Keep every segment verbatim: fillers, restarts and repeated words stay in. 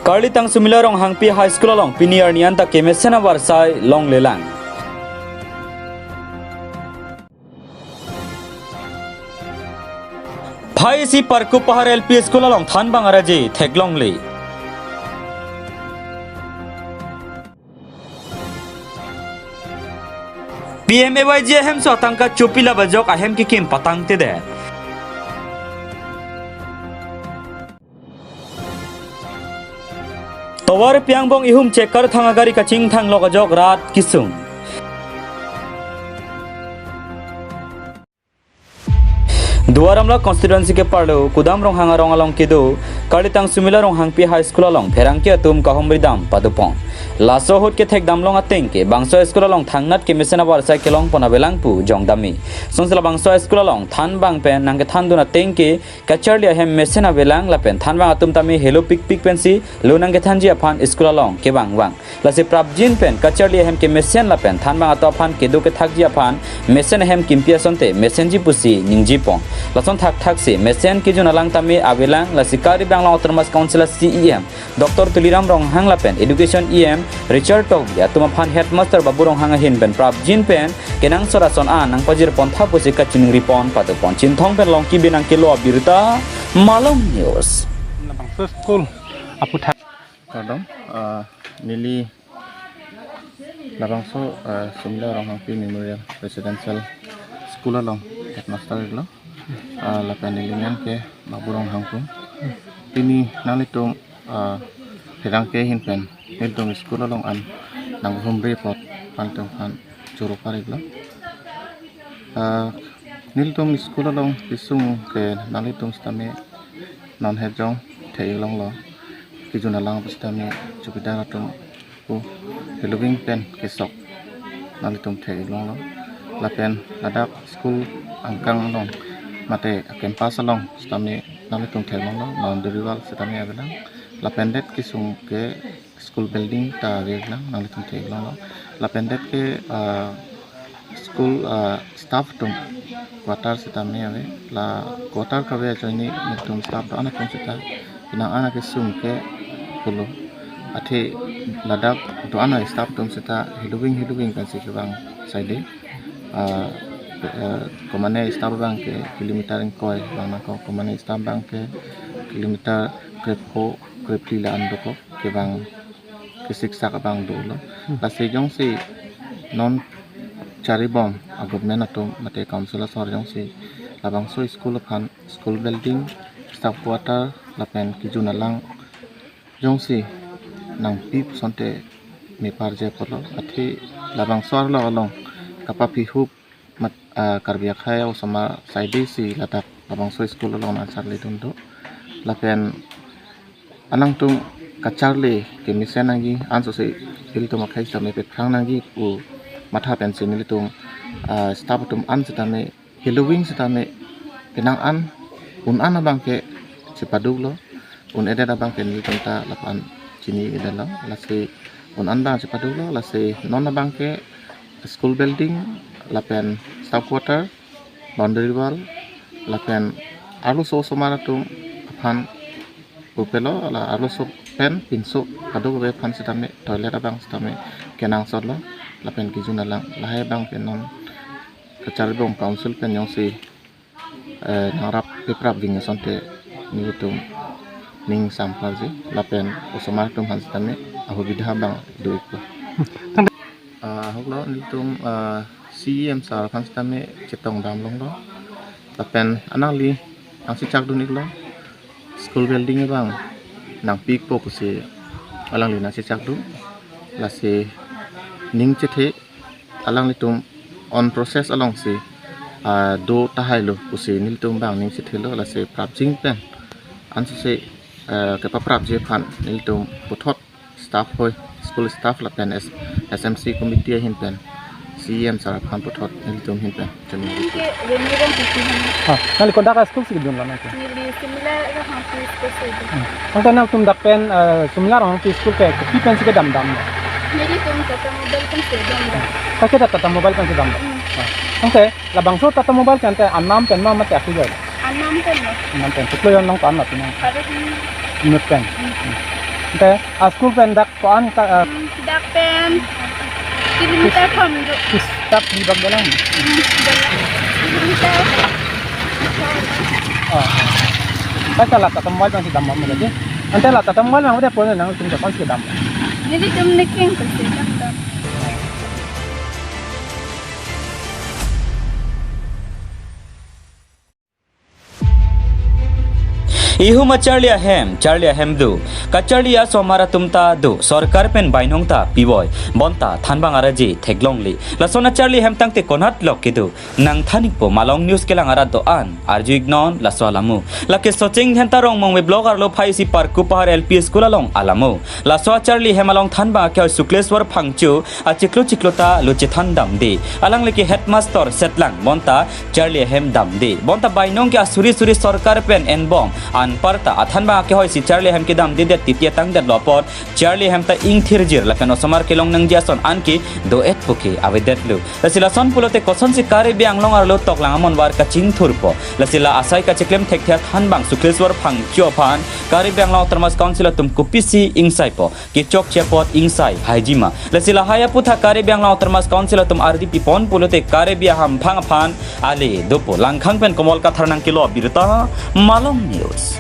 Karlitang Sumila Ronghangpi High School along pini arni anta kemesen avarsai longlelang. Phai isi Parkup Pahar L P School along thanbang araje theklongle. P M A Y G ahemso atangka chopila bajok ahem kekim patangtedet. Tovar pi angbong ihum chekar thang agari kachingthang lok ajok rat kesung. Duar Amla constituency keparlo Kudam Ronghang arong along kedo Karlitang Sumila Ronghangpi High School along pherangke atum kahumridam padopon. Laso ahut kethekdam long ateng ke bangso school along thangnat kemesen avarsai kelongpon avelang pu jongdamji. Sonsela bangso school along thanbang pen nangkethandun ateng ke kacharli ahem mesen avelang lapen thanbang atum tame helo pikpik pensi lo nangkethanji aphan school along kevangvang. Lasi prapjin pen kacharli ahem kemesen lapen thanbang atum aphan kedo kethakji aphan mesen ahem kimpi asonte mesenji pusi ningjepon. Lason thakthaksi mesen kejun alang tame avelang, lasi Karbi Anglong Autonomous Council a C E M Doctor Tuliram Ronghang lapen Education E M Richard Tokbi atum aphan Headmaster Babu Ronghang ahin pen prapjin pen kenangsot ason an nangpajirpon tha pusi kachiningripon padopon. Chinthong pen Longki Binong kelo abirta, Malong News. Labangso school aphuthak. Kardom, ah, neli labangso, ah, Sumila Ronghangpi Memorial Residential School along headmaster iklo, ah, lapen neli nang ke Babu Ronghang pu. Pini nanglitum, ah, pherangke ahin pen nelitum school along an nanghumri apot nangtumphan choro pariklo. Ah, nelitum school along kesung ke nanglitum sitame non hejong thei longlo. Kejun alang sitame chowkidar atum pu heloving pen kesok nanglitum thei longlo. Lapen ladak school angkang along mate campus along sitame nanglitum thei longlo. Boundary wall sitame avelang. Lapen det kesung ke school building ta avelang, nanglitum theklonglo. Lapen det ke, ah, school, ah, staff atum quarter sitame ave. La quarter kave ajoine nelitum staff do-an atum sita, penang an akesung ke pulo. Athe ladak do-an a-staff atum sita heloving heloving pensi kevang saide. Ah, ah, komane staff abang ke kilometer ingkoi vang nangkok, komane staff abang ke kilometer krepho krepli la-an dokok kevang kesiksak abang dolo. Hmm. Lasi jongsi non charibom a-government atum mate council asor jongsi labangso school aphan school building, staff quarter lapen kejun alang jongsi nangpi asonte meparje pulo, athe labangso arlo along kapaphihup mat, ah, Karbi akhei osomar saide si ladak labangso school along nangcharlidun do. Lapen alangtum kacharli kemesen nangji, ansose ilitum akhei sitame pephrang nangji pu matha pensi nelitum, ah, staff atum an sitame heloving sitame penang an un-an abang ke chepaduklo, un-edet abang ke nelitum ta lapu-an chinidetlo, lasi un-an abang chepaduklo, lasi non abang ke school building lapen staff quarter, boundary wall lapen arloso osomar atum aphan upelo, la arloso pen pinso kadokave aphan sitame toilet abang sitame kenangsotlo, lapen kejun alang lahai abang pen non kacharibom council pen jongsi, eh, nangrap peprap ving asonte nelitum ning sampharji lapen osomar atum aphan sitame ahubidha abang do-ikpo. Ah, hoklo nelitum, ah, C E M sir aphan sitame chetongdam longlo. Lapen alangli nangchechakdun-iklo. School building abang nangpi-ikpo pusi alangli nangchechakdun. Lasi ning chethe alanglitum on process alongsi, ah, do tahailo pusi nelitum abang ning chethelo, lasi prapjin pen ansose, ah, kepaprapji aphan nelitum puthot staff hoi, school staff lapen S-, S M C committee ahin pen, C E M sir aphan puthot nelitum ahin pen. Ini ke Reni Rongpipi hana. Ha, nangli konat a-school si kedun lo nangke? Neli Sumila Ronghangpi School si kedun. Hmm. Tangte nangtum dak pen, eh, Sumila Ronghangpi School ke, kopi pensi kedamdam lo? Nelitum Tata Mobile pensi damdam. Koike Tata Mobile pensi damdam? Hmm. Ha. Tangte labangso Tata Mobile ke ante anam pen ma mate akujai? Anam pen lo. Anam pen. Chiklo jon along ta an lo pinang. Hari ini. Inut pen. Hmm. Hmm. Te, a school pen dak ko-an ta, ah, dak pen kilometer kethom do. Is, dak di bang dalam. Hmm, dalam. Kilometer. Oh. Dak ta lata ta mobile bang si dam mo lagi. Ante lata ta mobile bang udah pon nangtum ta kon si dam. Nelitum neking pasti dam dam. Ihum acharli ahem, charli ahem do. Kacharli asomar atum ta do. Sorkar pen bainong ta piboi. Bonta thanbang araje theklongle. Lason acharli ahem tangte konat lok kedo. Nangthan-ikpo Malong News kelang arat do-an. Arju-iknon laso alamo. Lake Socheng Dhenta Rongmongve Block arlo phai isi Parku Pahar L P School along alamo. Laso acharli ahem along thanbang akehoi Sukleswar Phangcho achiklo chiklo ta lo chethan damde. Alangli ke headmaster setlang bonta charli ahem damde. Bonta bainong ke asuri suri sorkar pen enbom. Anparta athanbang akehoi si charli ahem kedamdedet titi atangdetlo apot charli ahem ta ingthirjir lapen osomar kelong nangji ason anke do-et puke avedetlo. Lasi lason pulote kosonsi Karbi Anglong arlo toklang amonvar kachingthurpo. Lasi la asai kachiklem thekthe athanbang Sukleswar Phangcho aphan Karbi Anglong Autonomous Council atum kopisi ingsaipo. Kechokche apot ingsai haijima. Lasi lahai aputhak Karbi Anglong Autonomous Council atum ardi pipon pulote Karbi ahamphang aphan ale dopo. Langkhang pen Komol Kathar nangkelo abirta, Malong News.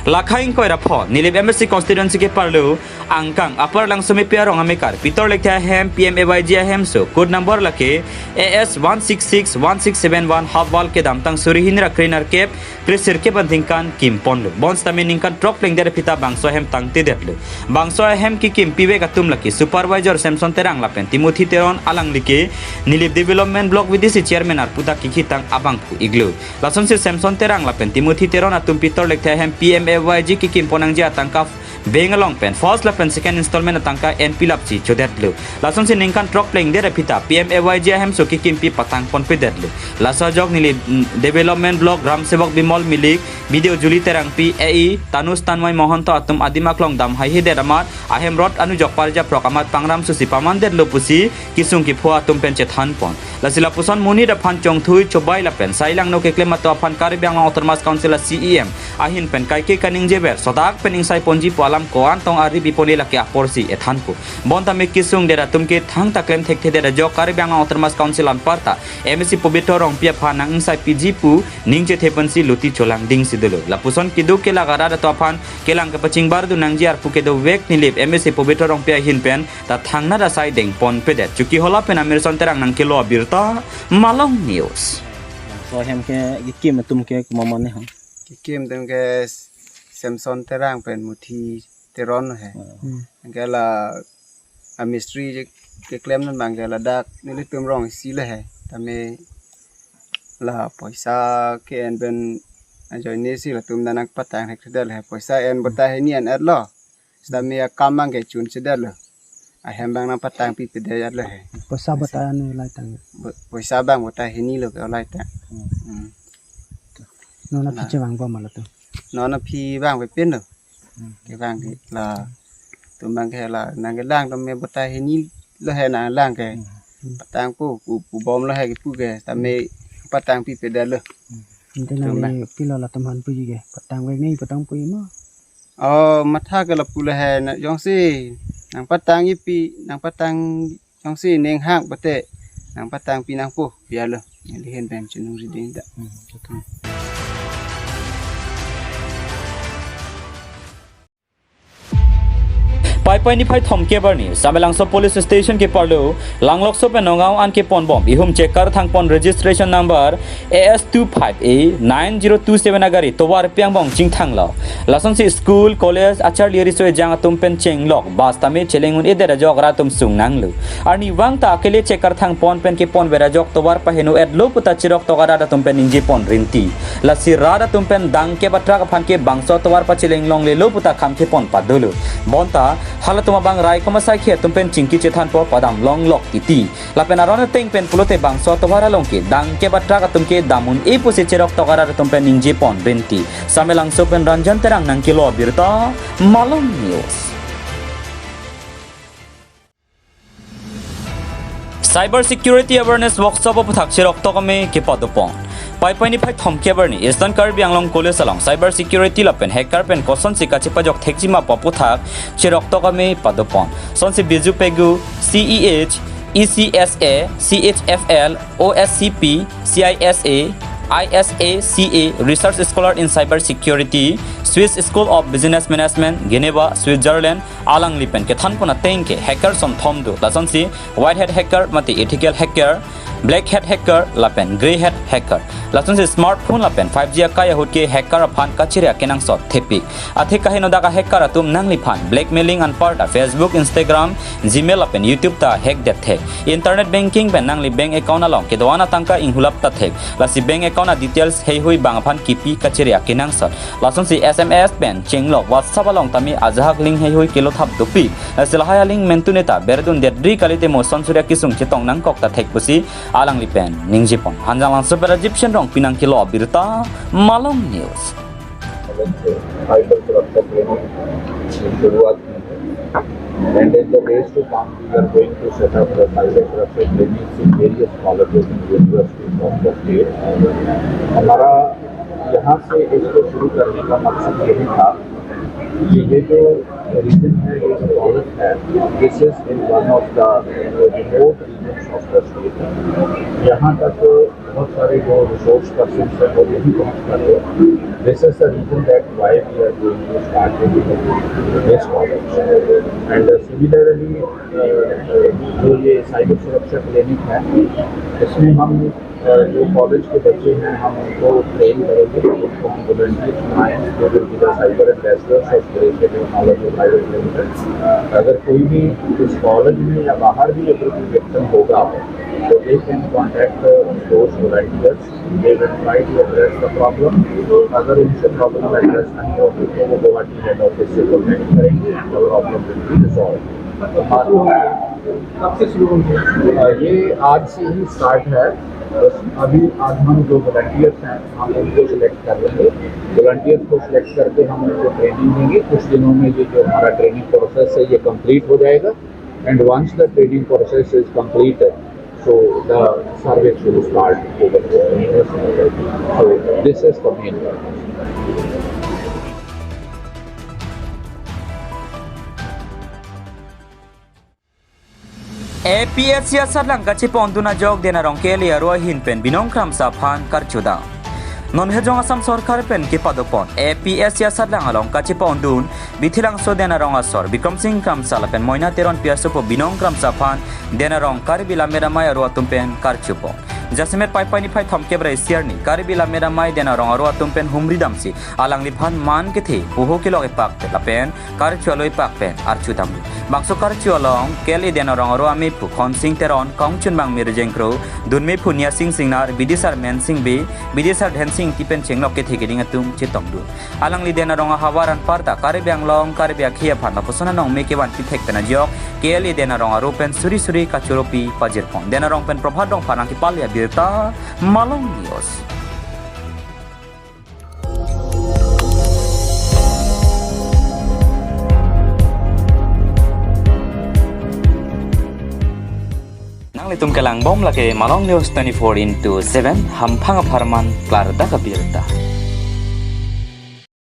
Lakhai ingkoi ra pho, Nilip M A C constituency keparlo, angkang Upper Langsomepi arong amekar Pitor Lekthe ahem P M A Y G ahemso, code number lake A S one six six one six seven one half wall kedamtang suri hini ra krenerkep, kresirkep aningkan kimponlo. Bonsitame ningkan throk plengdet aphi ta bangso ahem tangtedetlo. Bangso ahem kekimpi vek atum lake supervisor Samson Terang lapen Timothy Teron, alangli ke Nilip Development Block V D C chairman arpu ta kekitang abangphu-iklo. Lasonsi Samson Terang lapen Timothy Teron atum Pitor Lekthe ahem P M A Y G kekimpon nangji atangka bank along pen first lapen second installment atangka enpilapsi chodetlo. Lasonsi ningkan throk plengdet aphi ta P M A Y G ahemso kekimpi patangponpedetlo. Laso ajok Nilip, mm, Development Block Gram Sevok Bimol Milik, B D O Julie Terangpi, A E Tanus Tanmai Mohonto atum adim aklong dam haihedet amat ahem rot anujok parja phrok amat pangram susi pamandetlo pusi kesung kepho atum pen chethanpon. Lasi lapuson monit aphan chongthui chobai lapen sailangno keklem atum aphan Karbi Anglong Autonomous Council a C E M ahin pen kaike kaningjever sodak pen ingsaiponji pu alam ko-an tong ari bipone lake aporsi ethanpo. Bonta me kesungdet atum ke thangta klem thekthedet ajok Karbi Anglong Autonomous Council anparta M A C Pobitro Rongpi aphan nang-ingsaipiji pu ningchethe pensi luti cholangdingsi dolo. Lapuson keduk kelak arat atum aphan kelang kepachingbar dun nangji arpu kedovek Nilip M A C Pobitro Rongpi ahin pen ta thangnat asai dengponpedet. Chokihola pen Amirson Terang nangkelo abirta, Malong News. Bangso ahem ke kekim atum ke komat-ma ne ho? Kekim atum ke Samson Terang pen Timothy Teron he. Hmm. Anke la amistri je keklem non abang ke ladak nelitum rong isi le he. Tame la poisa ke-en pen ajoine si latum ta nangpatang hekthedet le he. Poisa en bota hini en-etlo. Sitame akam abang ke chunchedetlo. Ahem abang nangpatangpipedet le he. Poisa bota anu lai tang. Bo-, poisa abang bota hini lo ke lai tang. Hmm. Hmm. Non aphi, nah, chevang bom ma latum? Non aphi vangve pinlo. Hmm. Kevang ke latum abang ke la nangkelang tame bota hini lo he nanglang ke. Hmm. Patangpo, pu, pubomlo he kepu ke, tame patangpipedetlo. Hmm. Ante latum abang, nangli pilo latum aphan puji ke? Patangvek nangji patangpo ma? Oh, matha ke lapu le he na, jongsi nangpatangji pi, nangpatang jongsi ning hang pate, nangpatangpi nangpo, pi alo. Neli ahin pen chinung riding ta. Hmm, betul. Paipai niphai thomkep arni Samelangso Police Station keparlo, Langlokso pen Nongau an keponbom ihum chekar thangpon registration number A S two five A nine zero two seven agari tovarpi angbong chingthanglo. Lasonsi school, college, acharli riso ejang atum pen chenglok, bus tame cheleng un-edet ajok rat atum sungnanglo. Arnivang ta akele chekar thangpon pen keponver ajok tovar paheno-etlo puta cheroktok arat atum pen ningjepon rinti. Lasi rat atum pen dangkep a-truck aphan ke bangso tovar pacheleng longlelo puta kham kepon padolo. Bonta halatum abang raikom asaikhi atum pen chingki chethanpo padam longlok titi. Lapen aron ateng pen pulote bangso tovar along ke dangkep a-truck atum ke dam un-e pusi cheroktok arat atum pen ningjepon rinti. Samelangso pen Ranjan Terang nangkelo abirta, Malong News. Cyber Security Awareness Workshop aputhak cheroktok ame kepadopon. Paipai niphai thomkep arni Eastern Karbi Anglong College along cyber security lapen hacker pen kosonsi kachepajok thekji ma pu aputhak cheroktok amei padopon. Lasonsi Biju Pegu, C E H, E C S A, C H F L, O S C P, C I S A, I S A C A, Research Scholar in Cyber Security, Swiss School of Business Management, Geneva, Switzerland, alangli pen kethanpon ateng ke hacker somthom do. Lasonsi white hat hacker mate ethical hacker, black hat hacker lapen grey hat hacker. Lasonsi smartphone lapen five G akai ahut ke hacker aphan kachere akenangsot thepik. Athe kaheno dak a-hacker atum nangliphan blackmailing anparta Facebook, Instagram, Gmail lapen YouTube ta hack det thek. Internet banking pen nangli bank account along kedo-an atangka inghulap ta thek. Lasi bank account a-details heihui bang aphan kipi kachere akenangsot. Lasonsi S M S pen chenglok WhatsApp along tame ajahak link heihui kelothap dopik. Lasi lahai a-link mentune ta berdun detri kalite mo son surya kisung chetong nangkok ta thek pusi alangli pen ningjepon. Hanjanglangso pen Rajiv Shenrong pinang kilo abirta, Malong News. अलग से साइबर सुरक्षा ट्रेनिंग की शुरुआत की है। And in the days to come, we are going to set up the cyber सुरक्षा training in various colleges and universities of the state. हमारा यहाँ से इसको शुरू करने का मकसद यही था कि ये जो रीजन है, ये जो कॉलेज है, this is in one of the remote regions of the state. यहाँ तक बहुत सारे जो रिसोर्स पर्सन हैं, वो नहीं पहुँच पाते। This is the reason that why we are going to start with this college. And similarly, जो ये साइबर सुरक्षा क्लिनिक है, इसमें हम, अ, जो कॉलेज के बच्चे हैं, हम उनको ट्रेन करेंगे, उनको हम वॉलंटियर्स बनाएंगे, they will be the cyber ambassadors of Grace Technology Private Limited. अगर कोई भी इस कॉलेज में या बाहर भी अगर कोई विक्टिम होगा, तो they can contact those volunteers, they will try to address the problem. अगर उनसे प्रॉब्लम एड्रेस नहीं होगी, तो वो गुवाहाटी हेड ऑफिस से कॉन्टैक्ट करेंगे, the problem will be resolved. कब से शुरू होंगे? अ, ये आज से ही स्टार्ट है। बस अभी आज हम जो वॉलंटियर्स हैं, हम उनको सिलेक्ट कर लेंगे। वॉलंटियर्स को सिलेक्ट करके हम उनको ट्रेनिंग देंगे। कुछ दिनों में ये जो हमारा ट्रेनिंग प्रोसेस है, ये कंप्लीट हो जाएगा। And once the training process is completed, so the service will start over there. So this is the main purpose. A P S C asatlang kachepondun ajok Den Arong K L A aro ahin pen Binong Kramsa aphan karchudam. Non hejong Assam Sorkar pen kepadopon A P S C asatlang along kachepondun Bithilangso Den Arong asor Bikram Singh Kramsa lapen Moina Teronpi asopo Binong Kramsa aphan Den Arong Karbi Lammet Amei aro atum pen karchupon. Jasemet Paipai niphai thomkep ra isi arni Karbi Lammet Amei Den Arong aro atum pen humri damsi alangliphan man kethe, poho kelok epak lapen karchu alo epak pen archudamlo. Bangso karchu along K L A Den Arong aro amephu Khonsing Teron, kongchunbang Mirjeng Kro, dunmephu Niasing Singnar, bidisar Mensing Bey, bidisar Dhensing Ingti pen chenglok kethe keding atum chetongdun. Alangli Den Arong ahavar anparta Karbi Anglong, Karbi akhei aphan lapuson anong me kevan kithek pen ajok K L A Den Arong aro pen suri suri kachoropi pajirpon. Den Arong pen Prabhat Rongphar nangkepale abirta, Malong News. Nanglitum kelangbom lake Malong News twenty-four into seven, hamphang apharman klardak abirta.